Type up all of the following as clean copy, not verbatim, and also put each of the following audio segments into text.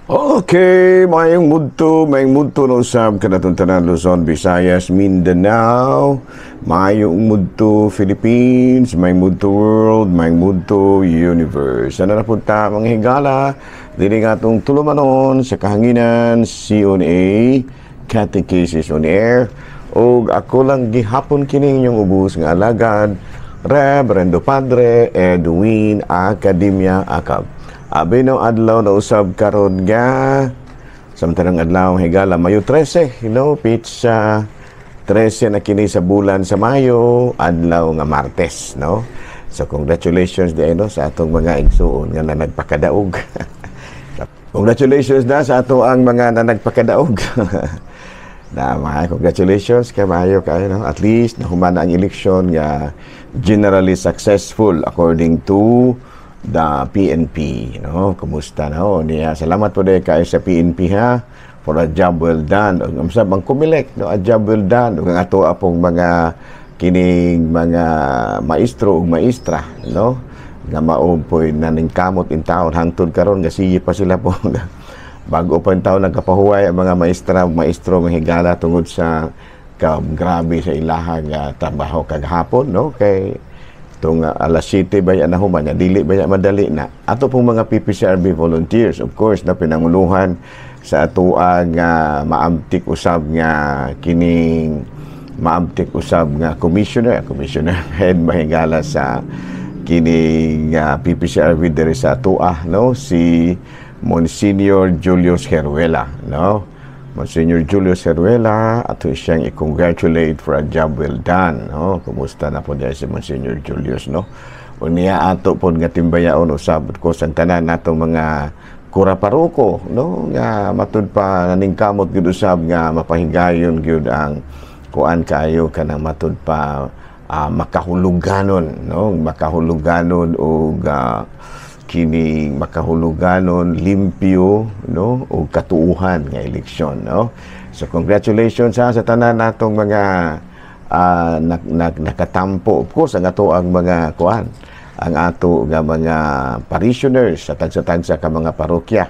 Okay, maayong mudto na usab kanatong tanan, Luzon, Visayas, Mindanao, maayong mudto Philippines, maayong mudto world, maayong mudto universe. Ano na punta mga higala, dili nga atong tulumanon sa kahanginan, CONA, Catechesis on Air, og ako lang gihapon kini inyong ubos nga alagad, Reverendo Padre Edwin Academia Acab. Abi no adlaw na usab karon nga samtang adlaw, higala, Mayo 13, petsa 13 na kini sa bulan sa Mayo, adlaw nga Martes, no? So congratulations di no sa atong mga igsuon nga nanagpakadaog. Congratulations na sa ato ang mga nanagpakadaog. Na mga congratulations kay maayo kayo, no? At least nahuman na ang eleksyon nga generally successful according to the PNP, no? Kumusta na ho niya? Salamat po din kayo sa PNP ha, for a job well done. Ug ang bang Comelec, no, a job well done. Ug ang ato apong mga kining mga maestro ug maestra, no, nga mao po'y naningkamot in taon hangtod karon nga sige pa sila po. Bago pa in taon nagkapahuway ang mga maestra ug maestro, mga higala, tungod sa ka grabe sa ilaha nga trabaho kagahapon, no, kay tung alas 7 ba na human niya, dili ba madali na. Ato pong mga PPCRV volunteers, of course, na pinanguluhan sa atoa nga maamtik usab nga kining maamtik usab nga commissioner head, mahigala, sa kining PPCRV diri sa atoa, no, si Monsignor Julius Heruela, no? Monsignor Julius Heruela, ato siyang i-congratulate for a job well done, no? Kumusta na po diya si Monsignor Julius, no? Unya ato po nga timbayaon usab ko sa tanan natong mga kura paroko, no, nga matud pa naningkamot gyud usab nga mapahigayon gyud ang kuan kaayo kanang matud pa makahuluganon, no, makahuluganon og kining makahuluganon, limpyo, no, og katuuhan nga eleksyon, no? So congratulations ha, sa tanan natong mga nakatampo. Of course, ang ato ang mga kuan, ang ato nga mga parishioners sa tagsa-tagsa ka mga parokya,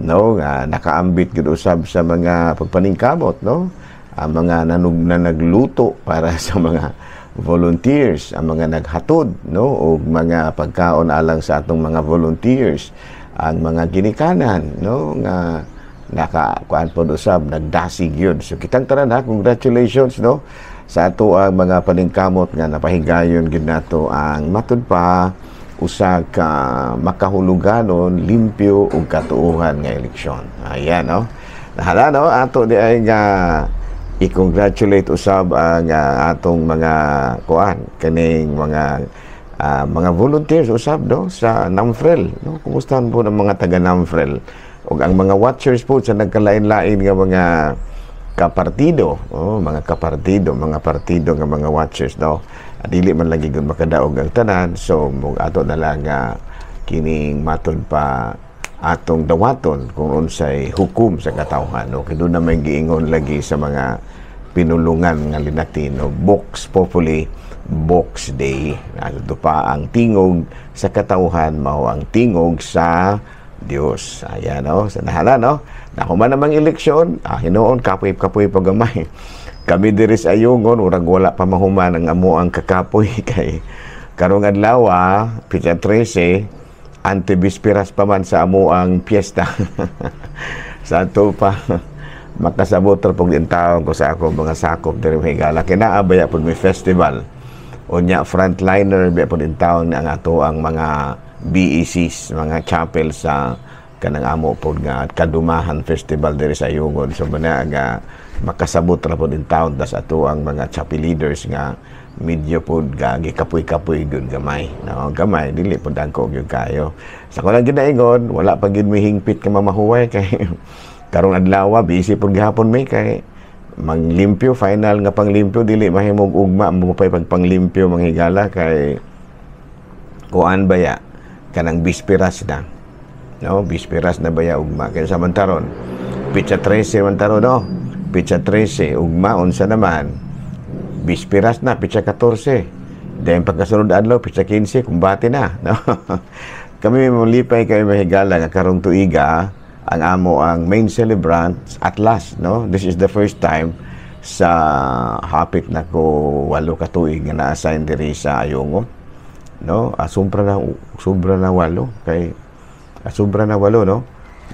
no, nga nakaambit gid usab sa mga pagpaningkamot, no, ang mga nanog na nagluto para sa mga volunteers, ang mga naghatod, no, og mga pagkaon alang sa atong mga volunteers, ang mga ginikanan, no, nga naka kuan pod usab, nagdasig yun. So kitang tanan ha, congratulations, no, sa ato ang mga paningkamot nga napahigayon gid nato ang matud pa usa ka makahuluganon, limpyo ug katuuhan nga eleksyon. Ayan, no. Nahala, no, ato di ay nga i-congratulate usab ang atong mga kuan kaning mga mga volunteers usab, no, sa Namfrel, no? Kumusta po ng mga taga Namfrel ug ang mga watchers po sa nagkalain-lain nga mga kapartido, oh, mga kapartido, mga partido nga mga watchers, no? Dili man lagi gud makadaog ang tanan, so mug ato na lang kining matud pa atong dawaton kung unsay hukom sa katawhan, no? Kay doon na may giingon lagi sa mga pinulungan nga Linatino, Vox Populi, Vox Dei. Ato pa ang tingog sa katawhan mao ang tingog sa Dios. Ayan, no, sa nahala, no, nahuman namang eleksyon, hinuon kapoy kapoy pagamay kami diri sa Ayungon, urag wala pa mahuman ang amo ang kakapoy kay karong adlaw, petsa 13, antibispiras pa man sa amo ang piyesta. Sa ato pa makasabot ra pug taon ko sa ako mga sakop diri, higala, kinaa baya pud may festival. Unya frontliner biya pud taon ang ato ang mga BECs, mga chapel sa kanang amo pod nga Kadumahan Festival diri sa Ayungon. So mana nga makasabot ra pod taon das ato ang mga chapel leaders nga medyo pod ga gikapoy-kapoy gyud gamay, no? Gamay, dili pod dagko gyud kayo. Sa ko lang ginaingon, wala pa gyud mihingpit ka mamahuway kay karong adlaw busy pod gihapon mi kay manglimpyo, final nga panglimpyo. Dili mahimong ugma mo pay pagpanglimpyo, mga higala, kay kuan baya kanang bispiras na, no? Bispiras na baya ugma kay sa mantaron petsa 13 man taron, no? Petsa 13 ugma, unsa naman, bispiras na, petsa 14. Then pagkasunod adlaw, petsa 15, kumbate na, no? Kami malipay kay, mahigala, nga karong tuiga. Ang amo ang main celebrant at last, no? This is the first time sa hapit na ko 8 ka tuig nga na-assign diri sa Ayungon, no? Sobra na 8 kay sobra na 8, no?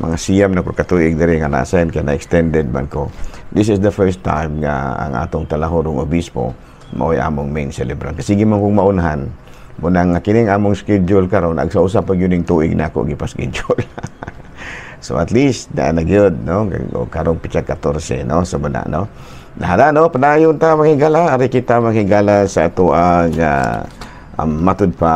Mga 9 na ko katuig diri nga na-assign kay na extended man ko. This is the first time nga ang atong talahorong obispo mao'y among main celebrant. Kasi sige man kung maunhan muna nga kining among schedule karon ag sa usa pa gyud ning tuig na ako gipa-schedule. So at least na nagyod, no, karong pitsa 14, no? So muna, no, Nahala, no, padayon ta, mga higala. Ari kita, mga higala, sa ato ang matud pa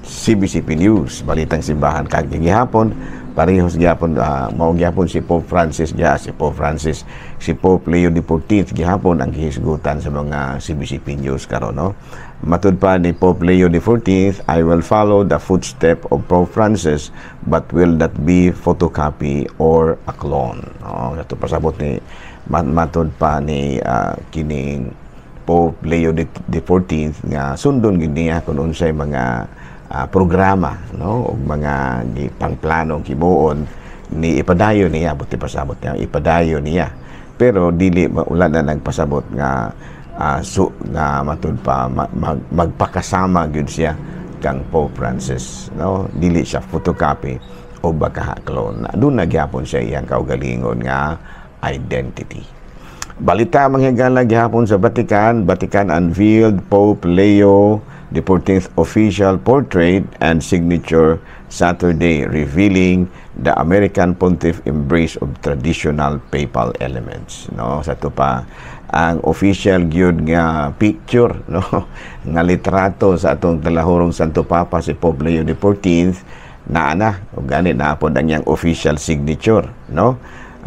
CBCP News, Balitang Simbahan. Kag gihapon parehos gihapon, mao gihapon si Pope Francis giha si Pope Francis, si Pope Leo XIV gihapon ang gihisgutan sa mga CBCP News karon, no? Matud pa ni Pope Leo XIV, "I will follow the footstep of Pope Francis but will not be photocopy or a clone." No, ato pasabot ni matud pa ni kining Pope Leo XIV nga sundon gid niya kung unsay mga programa, no, ug mga gipangplano himuon ni ipadayon niya, buti pasabot niya ipadayon niya, pero dili wala na nagpasabot nga nga matud pa magpakasama gyud siya kang Pope Francis, no? Dili siya photocopy o baka clone. Doon na gyapon siya iyang kaugalingon nga identity. Balita, mga higala, gihapon sa Vatican. Vatican unveiled Pope Leo the 14th official portrait and signature Saturday, revealing the American pontiff embrace of traditional papal elements, no? Sa ato pa ang official gyud nga picture, no, nga litrato sa atong talahurong Santo Papa, si Pope Leo the 14th, naa na ug gani naa pod ang iyang official signature, no?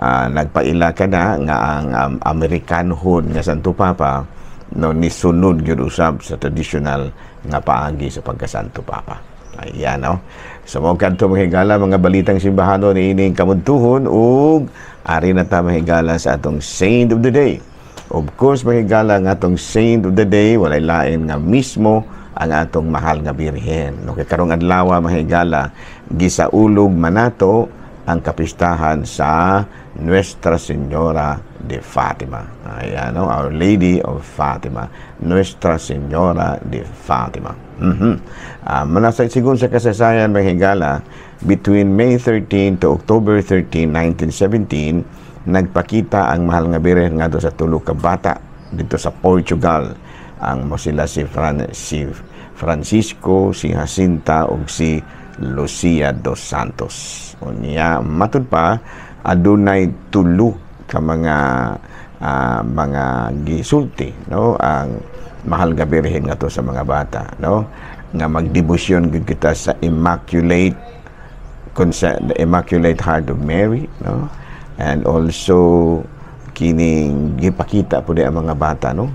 Nagpaila ka na nga ang Amerikanhon nga Santo Papa, no, nisunod gyud usab sa traditional nga paagi sa pagkasanto Papa. Ayan, no? So mo kadto, mga higala, mga balitang simbahano ni ining kamudtuhon ug ari na ta, mga higala, sa atong saint of the day. Of course, mga higala, ang atong saint of the day walay lain nga mismo ang atong mahal nga Birhen. No, kay karong adlaw, mga higala, gisaulog manato ang kapistahan sa Nuestra Señora de Fatima. Ayan, no? Our Lady of Fatima. Nuestra Señora de Fatima. Manasa, sigun sa kasaysayan, mga higala, between May 13 to October 13, 1917, nagpakita ang mahal nga Birhen ngadto sa tulo ka bata dito sa Portugal. Ang mo sila si Francisco, si Jacinta ug si Lucia dos Santos. Unya matud pa adunay tulo ka mga gisulti, no, ang mahal nga Birhen ngadto sa mga bata, no, nga magdebosyon gud kita sa Immaculate the Immaculate Heart of Mary, no? And also kining gipakita po di ang mga bata, no,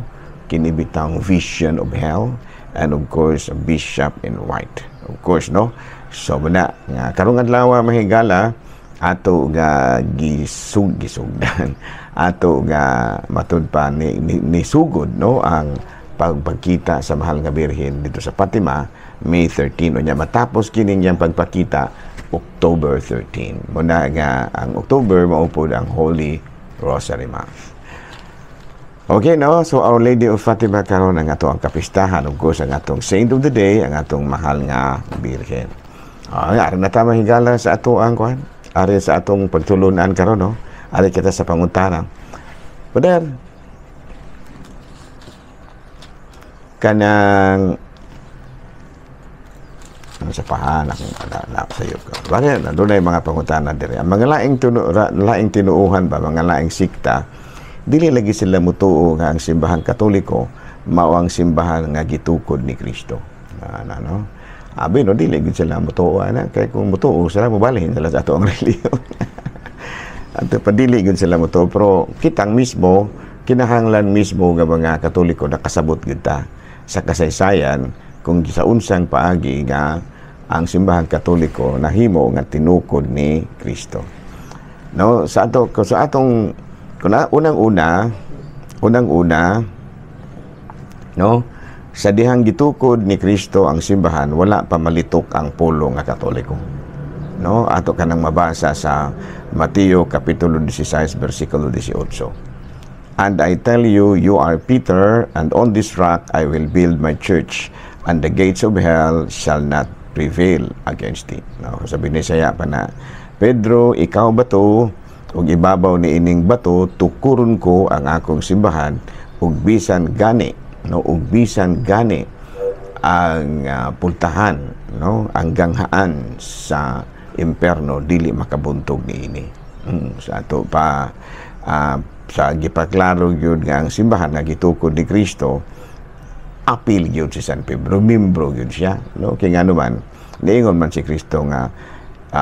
kini bitang vision of hell and of course a bishop in white, of course, no? So muna nga karong adlaw, mga higala, ato nga gisugdan, ato nga matud pa ni sugod, no, ang pagpakita sa mahal nga Birhen dito sa Fatima May 13. Unya matapos kining iyang pagpakita October 13. Muna nga ang October mao pod ang Holy Rosary Month. Okay, no? So, Our Lady of Fatima karon ang ato ang kapistahan. Of course, ang atong Saint of the Day, ang atong mahal nga Birhen. Ari na ta, mga higala, sa ato ang kuan. Ari sa atong pagtulunan karon, no? Ari kita sa pangutana. Brother, kanang ano sa pahan akong na, sa iyo ko. Bale, nandun mga pangutana diri. Ang mga laing tinuuhan ba, mga laing sikta, dili lagi sila mutuo nga ang Simbahang Katoliko mao ang simbahan nga gitukod ni Kristo. Ana, no? Abi no, dili gid sila mutuo ana kay kung mutuo sila, mobalhin sila sa ato ang relihiyon. Ato pa dili gid sila mutuo, pero kitang mismo kinahanglan mismo nga mga Katoliko nakasabot gid ta sa kasaysayan kung sa unsang paagi nga ang Simbahang Katoliko nahimo nga tinukod ni Kristo. No, sa atong kuna unang-una, no, sa dihang gitukod ni Kristo ang simbahan, wala pa malitok ang polo nga Katoliko. no? Ato kanang mabasa sa Mateo kapitulo 16 bersikulo 18. "And I tell you, you are Peter, and on this rock I will build my church, and the gates of hell shall not prevail against it." No, sa Binisaya pa na, "Pedro, ikaw bato, ug ibabaw ni ining bato tukuron ko ang akong simbahan, ug bisan gani, no, ug bisan gani ang pultahan, no, ang ganghaan sa imperno dili makabuntog niini." Sa ato pa sa gipaklaro gyud nga ang simbahan nga gitukod ni Kristo, apil gyud si San Pedro, membro gyud siya, no? Kay ngano man, niingon man si Kristo nga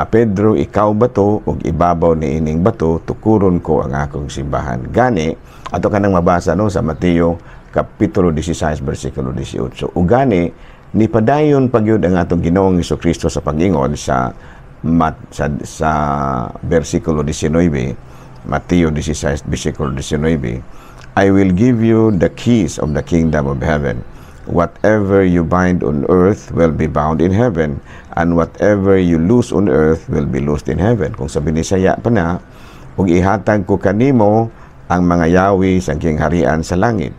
"Pedro, ikaw bato, ug ibabaw ni ining bato tukuron ko ang akong simbahan." Gani ato kanang mabasa, no, sa Mateo kapitulo 16 bersikulo 18. Ug gani nipadayon pa gyud ang atong Ginoong Kristo sa pag-ingon sa bersikulo 19, Mateo 16 bersikulo 19, "I will give you the keys of the kingdom of heaven. Whatever you bind on earth will be bound in heaven, and whatever you loose on earth will be loosed in heaven." Kung sa Binisaya pa na, "Ug ihatag ko kanimo ang mga yawi sa gingharian sa langit.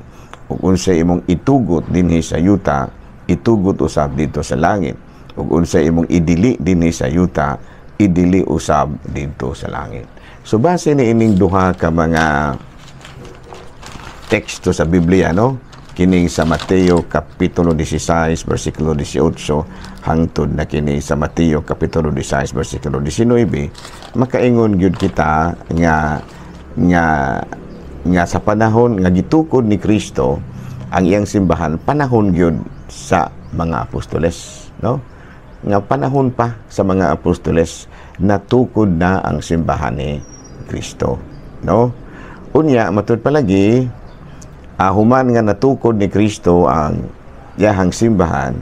Ug unsay imong itugot dinhi sa yuta, itugot usab didto sa langit. Ug unsay imong idili dinhi sa yuta, idili usab didto sa langit." So base ni ining duha ka mga teksto sa Biblia, no, kining sa Mateo kapitulo 16 bersikulo 18 hangtod na kini sa Mateo kapitulo 16 bersikulo 19, makaingon gyud kita nga sa panahon nga gitukod ni Kristo ang iyang simbahan, panahon gyud sa mga apostoles, no, nga panahon pa sa mga apostoles natukod na ang simbahan ni Kristo, no? Unya matud palagi, human nga natukod ni Kristo ang iyahang simbahan,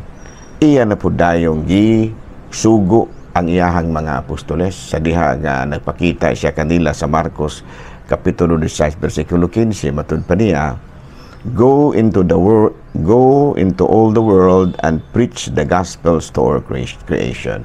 iya na pud dayong gi sugo ang iyahang mga apostoles sa diha nga nagpakita siya kanila sa Marcos kapitulo 16 bersikulo 15. Matud pa niya, "Go into the world, go into all the world and preach the gospels to all creation."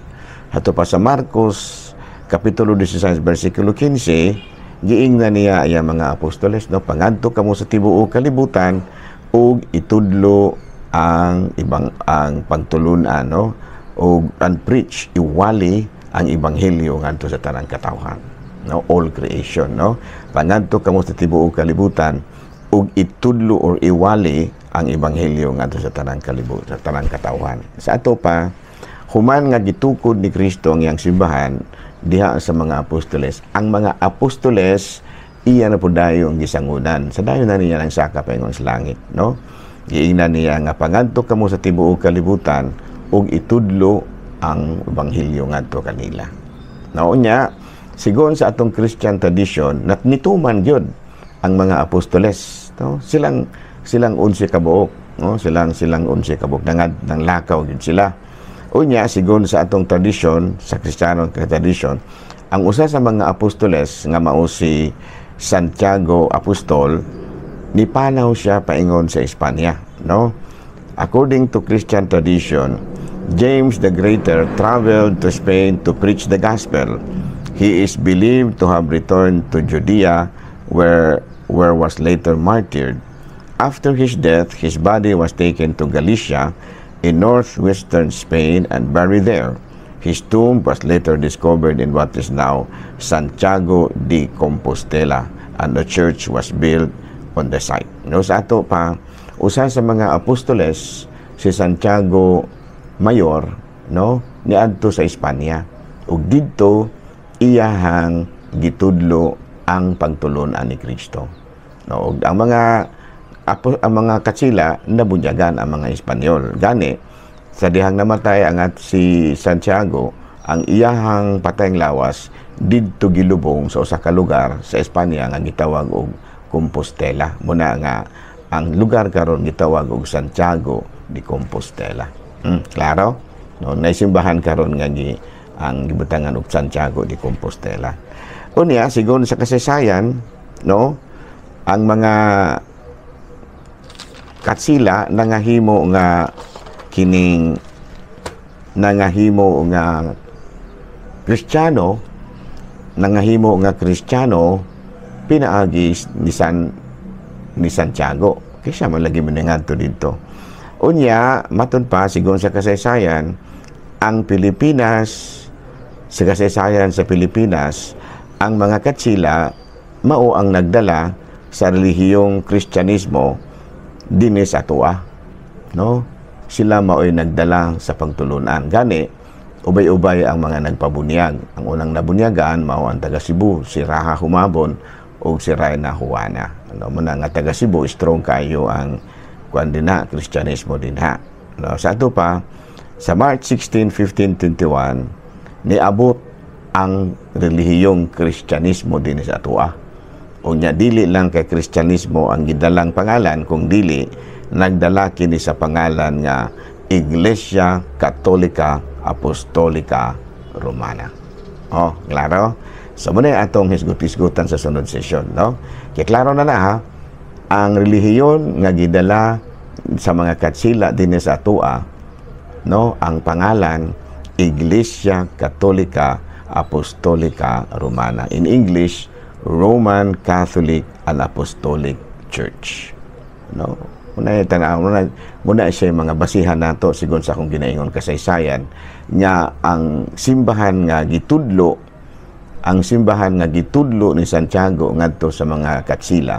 Hato pa sa Marcos kapitulo 16 bersikulo 15, giingnan niya ang mga apostoles, no, "Pangadto kamo sa tibuok kalibutan ug itudlo ang ibang ang pagtulun-an," no, ug "and preach," iwali ang ebanghelyo ngadto sa tanang katawhan, no, all creation, no? "Pangadto kamo sa tibuok kalibutan ug itudlo or iwali ang ebanghelyo ngadto sa tanang kalibutan, sa tanang katawhan." Sa ato pa, human nga gitukod ni Kristo ang iyang simbahan diha sa mga apostoles, ang mga apostoles iya na pud dayong gisangunan sa dayon na niya ang saka paingon sa langit, no? Giingnan niya nga "Pangadto kamo sa tibuok kalibutan ug itudlo ang ebanghelyo ngadto kanila," no? Unya sigon sa atong Christian tradition, nat nituman gyud ang mga apostoles, no? Silang 11 ka buok, no? Silang 11 ka buok nangad nang lakaw gyud sila. Unya sigon sa atong tradisyon, sa Kristiyano tradition, ang usa sa mga apostoles nga mao si Santiago Apostol, nipanaw siya paingon sa Espanya, no? According to Christian tradition, James the Greater traveled to Spain to preach the gospel. He is believed to have returned to Judea, where was later martyred. After his death, his body was taken to Galicia in northwestern Spain and buried there. His tomb was later discovered in what is now Santiago de Compostela, and a church was built on the site. No, sa ato pa, usa sa mga apostoles, si Santiago Mayor, no, niadto sa Espanya. Ug didto iyahang gitudlo ang pagtulun-an ni Kristo. No, ug ang mga katsila nabunyagan ang mga Espanyol. Gani sa dihang namatay ang at si Santiago, ang iyahang patayng lawas didto gilubong sa usa ka lugar sa Espanya nga gitawag og Compostela. Muna nga ang lugar karon gitawag og Santiago de Compostela. Klaro? No, naisimbahan karon nga gi ang gibutangan og Santiago de Compostela. Unya, sigon sa kasaysayan, no, ang mga katsila nangahimo nga kining nangahimo nga Kristiyano, nangahimo nga Kristiyano pinaagi ni Santiago. Kay siya man lagi manangadto didto. Unya, matud pa sigon sa kasaysayan, ang Pilipinas, sa kasaysayan sa Pilipinas, ang mga Katsila mao ang nagdala sa relihiyong Kristyanismo dinhi sa atoa, no? Sila mao'y nagdala sa pagtulunan. Gani, ubay-ubay ang mga nagpabunyag. Ang unang nabunyagan mao ang taga Cebu, si Raha Humabon ug si Reyna Juana. Ano mo na nga taga Cebu, strong kayo ang kuan dinha, Kristyanismo dinha. No, sa ato pa, sa March 16, 1521, niabot ang relihiyong Kristyanismo dinhi sa atoa. Unya dili lang kay Kristyanismo ang gidalang pangalan, kung dili nagdala kini sa pangalan nga Iglesia Katolika Apostolika Romana. Oh, klaro? So muna atong hisgot-hisgutan sa sunod session, no? Kaya klaro na na ha, ang relihiyon nga gidala sa mga Katsila dinhi sa atoa, no, ang pangalan Iglesia Katolika Apostolika Romana. In English, Roman Catholic and Apostolic Church. No? Muna tanaw muna, muna siya yung mga basihan nato sigon sa akong ginaingon kasaysayan nga ang simbahan nga gitudlo ni Santiago ngadto sa mga Katsila,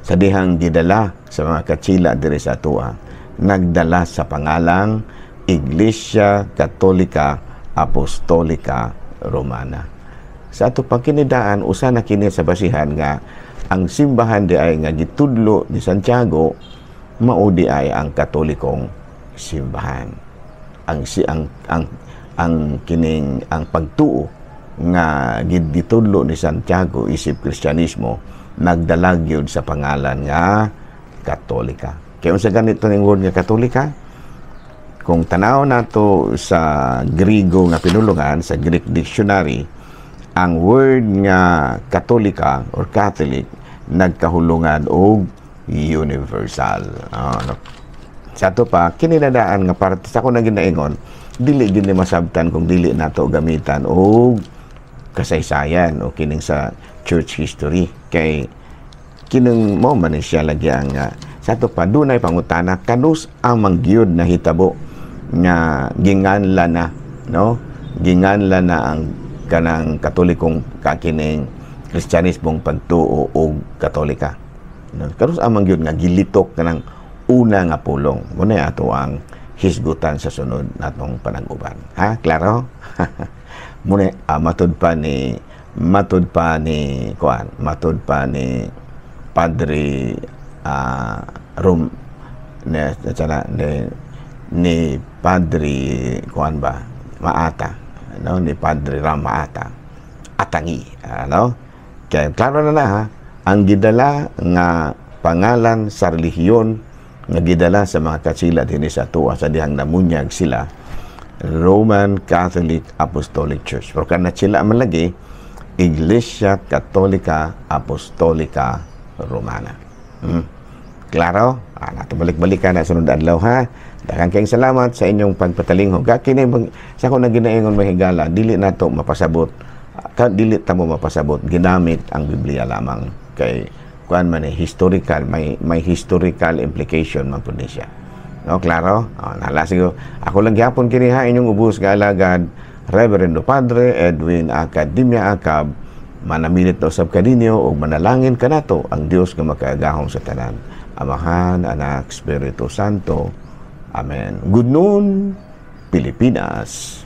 sa dihang gidala sa mga Katsila diri sa atoa, nagdala sa pangalang Iglesia Katolika Apostolika Romana. Sa ato pagkinidaan, usa na kini sa basihan nga ang simbahan di ay nga gitudlo ni Santiago mao di ay ang Katolikong simbahan. Ang si ang kining ang pagtuo nga gitudlo ni Santiago isip Kristyanismo nagdala gyud sa pangalan nga Katolika. Kaya unsa ganito ning word nga Katolika? Kung tanaw nato sa Griego nga pinulungan, sa Greek dictionary, ang word nga Katolika or Catholic nagkahulungan og universal. No? Sa ato pa, kininadaan nga parte sa ako na ginaingon, dili gini masabtan kung dili nato gamitan og kasaysayan o kining sa church history, kay kining mo man siya lagi ang sa ato pa dunay pangutana kanus ang mangyud nahitabo nga ginganla na, no, ginganla na ang kanang Katolikong kakining Kristyanismong pagtuo og Katolika, no? Kanus ang mangyud nga gilitok kanang una nga pulong? Muna ato ang hisgutan sa sunod natong panag-uban, ha? Klaro muna. Matud pa ni kuan, matud pa ni Padre Rom ni, ni ni Padre kuan ba, Maata, no, ni Padre Ram Maata Atangi, ano? Kaya klaro na na ha, ang gidala nga pangalan sa relihiyon nga gidala sa mga Katsila dinhi sa atoa sa dihang namunyag sila, Roman Catholic Apostolic Church. Pero kana sila man lagi Iglesia Katolika Apostolika Romana. Klaro? Nato balik-balikan na sunod adlaw ha. Daghang kayong salamat sa inyong pagpatalinghog. Kini sa ako na ginaingon, mga higala, dili nato mapasabot. Dili ta mo mapasabot ginamit ang Biblia lamang kay kuan man eh, historical, may historical implication man pud ni siya. No, klaro? Oh, nala siguro. Ako lang gyapon kini ha, inyong ubos nga alagad, Reverendo Padre Edwin Academia Acab, manamilit na usab kaninyo ug manalangin kanato ang Dios nga makagagahom sa tanan. Amahan, Anak, Espiritu Santo. Amen. Good noon, Pilipinas.